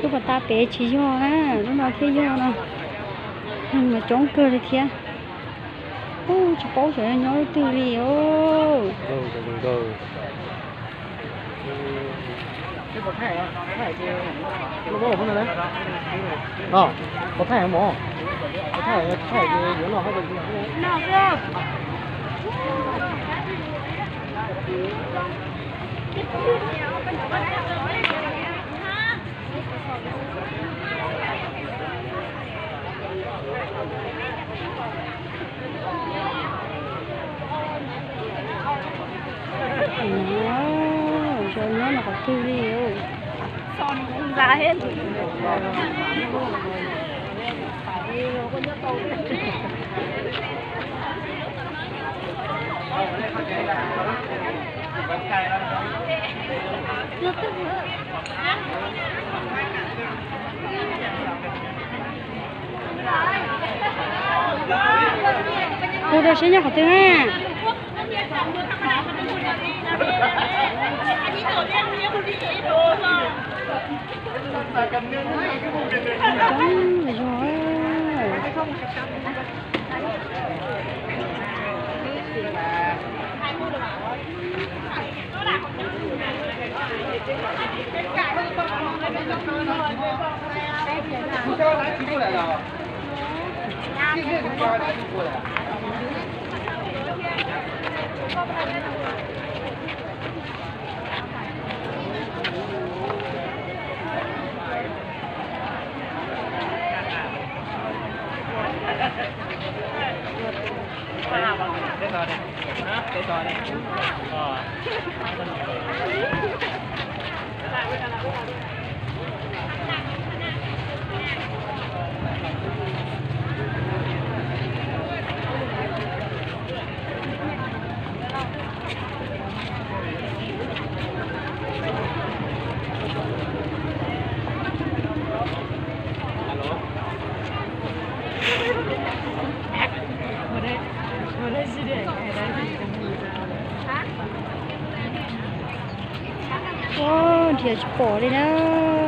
Lub pas tas pem tsis yog na, lub no thiaj yog no. Neeg mas coob kawg li thiab. Ub, tsis paub xyov nyob lub twg li os. Ua, nyob no qhov twg li. Hu rau seb nyob qhov twg na. Ua, nrhiav tsis pom li na,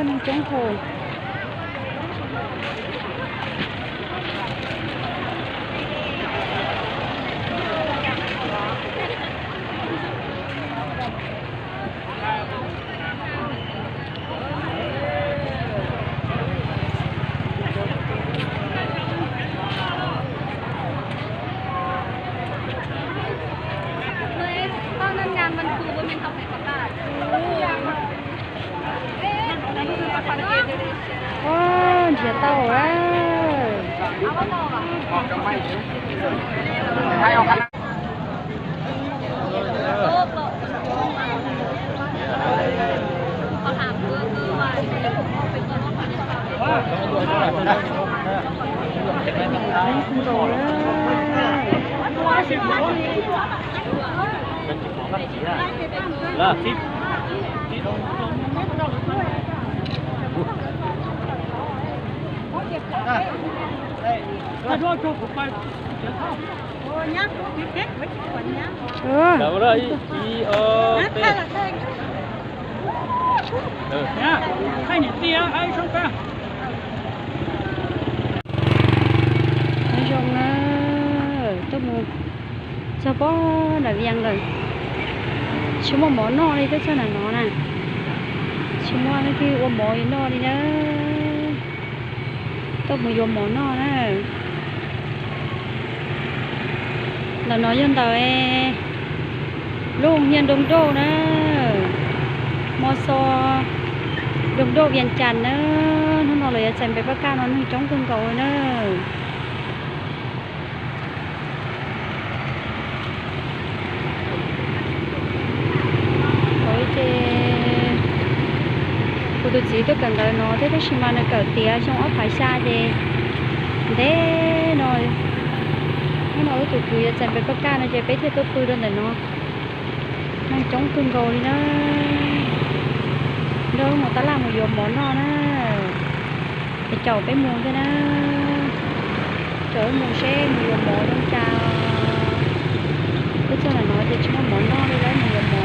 neeg coob dhau. Ua, nrhiav tau lawm. Nyob zoo na, tuaj mus txog pob nram Vias lawm. Tsis muaj mov noj li, tuaj txog nram no na. Tsis muaj leej twg ua mov yuav noj li na. Tuaj mus yuav mov noj na. Ntawm no yog ntawm lub hoo nyiaj Nroog Dauj na, Mos Xos, Nroog Dauj, Vias Cas na. Hnub no lawv yuav txais npes paj kaj no neeg coob kawg nkaus li na. Ces kuv tus txiv tuaj kawm ntawv no thiab, tab sis mas nws kawm tiav xyoo ob phav xya ces ntev no, hnub no wb tus kwv yuav txais npes paj kaj no ces peb thiaj tuaj pw rau ntawm no. Neeg coob kawg nkaus li na. Nrog wb mus tab laj mus yuav mov noj na. Es caum peb mus thiab na. Caum wb mus seb mus yuav mov zoo cas. Wb txog ntawm no ces tsis muaj mov noj li, wb mus yuav mov.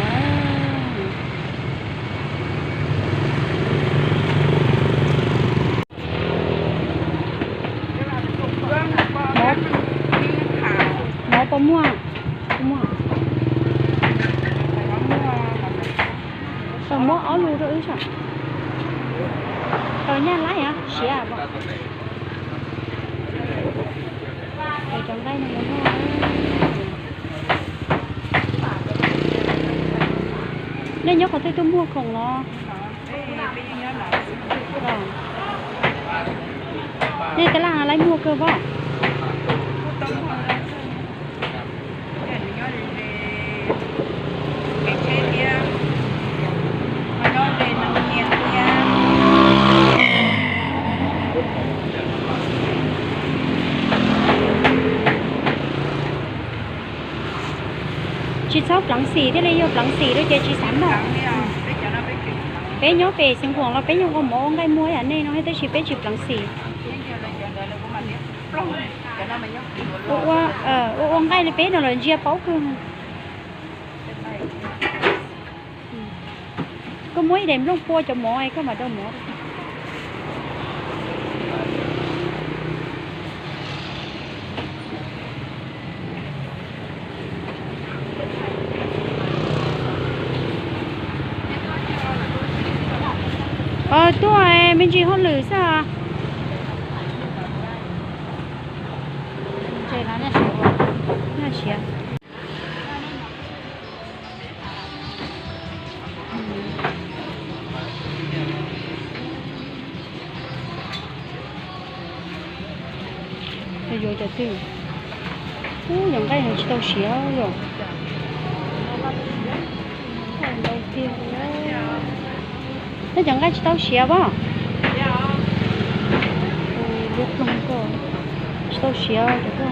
Lus rau wb saib. Tau nyaj laib siav. Cov nqaij no. Nej nyob qhov twg tuaj muag khoom no? Nej tab laj laib muag kawg pob. Tsis txhob pleev xim thiaj li, yog pleev xim lawm ces tsis xav noj. Peb nyob pem Xeev Khuam los peb yeej ua mov ua nqaij muag ib yam nej no thiab tab sis peb tsis pleev xim. Ua ua nqaij li peb no lawm ntsia paub kawg. Koj muab ib daim nplooj pua cov mov koj mam rau mov. Tuaj me ntsis hauj lwm xwb. Yuav cov twg? Ub, yog nqaij no tsis tau siav yom. Ntau tiag. Neb cov nqaij tsis tau siav pob? Lub ploog ko tsis tau siav cov ko.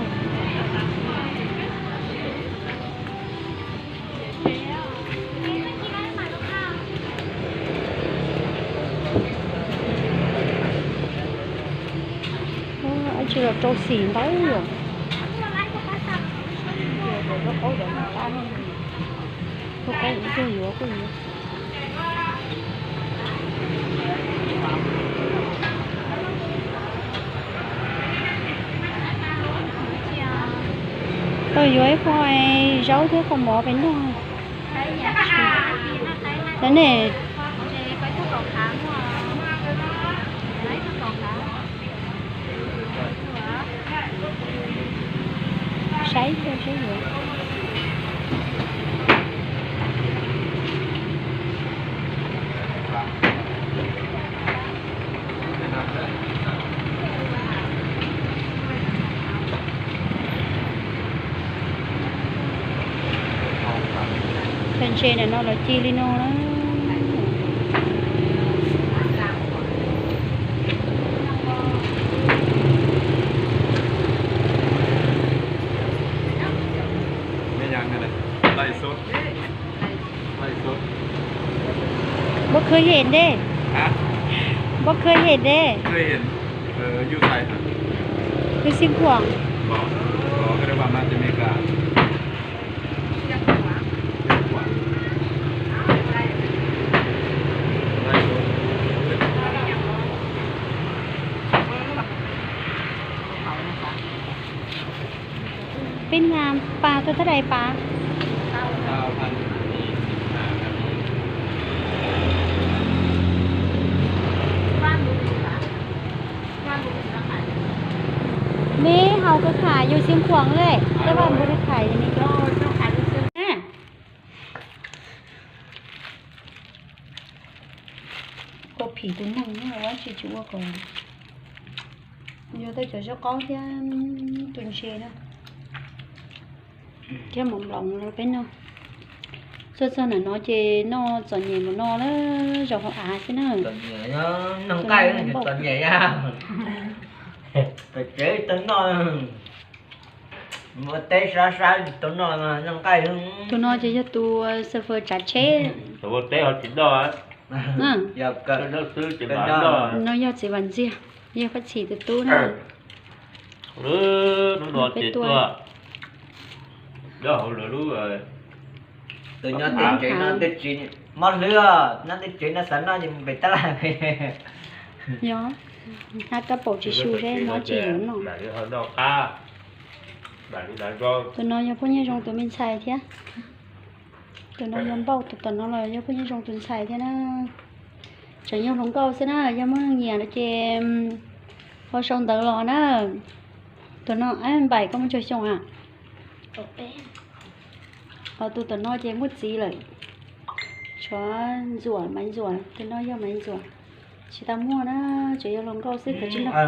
Tsis los rau xim ntau yom. Tau yuav ib qho zaub thiab qho mov pem noj. Cov ne, saib saib yuav. Cov ntses ntawm no los ci li no na. Npab khwv hem de. Npab khwv hem de. Tus xib khuam. Peb na, pas tau thaj dais pas. Neb haus kawg kham yus xib khuam le, tej vaj npua li kham yus ne. Ua phim tus neeg na, ua tsis tsis ua kom yuav tau cov zaub qaub thiab tus ntses na. Thiab mov nploos rau peb noj. Txog txog ntawm no ces noj txom nyem mus no na, zaum hauv av xwb na. Txom nyem, pem tsev tau noj, mus ua teb sab sab tau noj, noj nqaij. Tus no ces yog tus xav fawm tsav tsheb. Ua teb ho tsis noj. No yog txiv Vam Ntxiag, yog Faj Txhim tus tub na. Hnub no ces tuaj nyob hauv lawv lub, tus nyob teb tsev no twb tsis mob hlwb, nyob teb tsev no xav noj ces mus pem tab laj. Yog, hab kab paum tsis su seb mob tsis yuav noj. Tus no yog phooj ywg zoo tus me ntxhais thiab. Tus no yog npauj, tus tom no los yog phooj ywg zoo tus ntxhais thiab na. Tseem yog hluas nkauj xwb na, yog muaj nyiam no ces ho sau ntawv los na. Tus no ab npaim koj muaj tsawg xyoo a? Ho tus tom no ces muaj txiv lawm. Tshuav Ntxuam, Maiv Ntxuam, tus no yog Maiv Ntxuam. Tsis tau muaj na, tseem yog hluas nkauj xwb, kav tsij nrog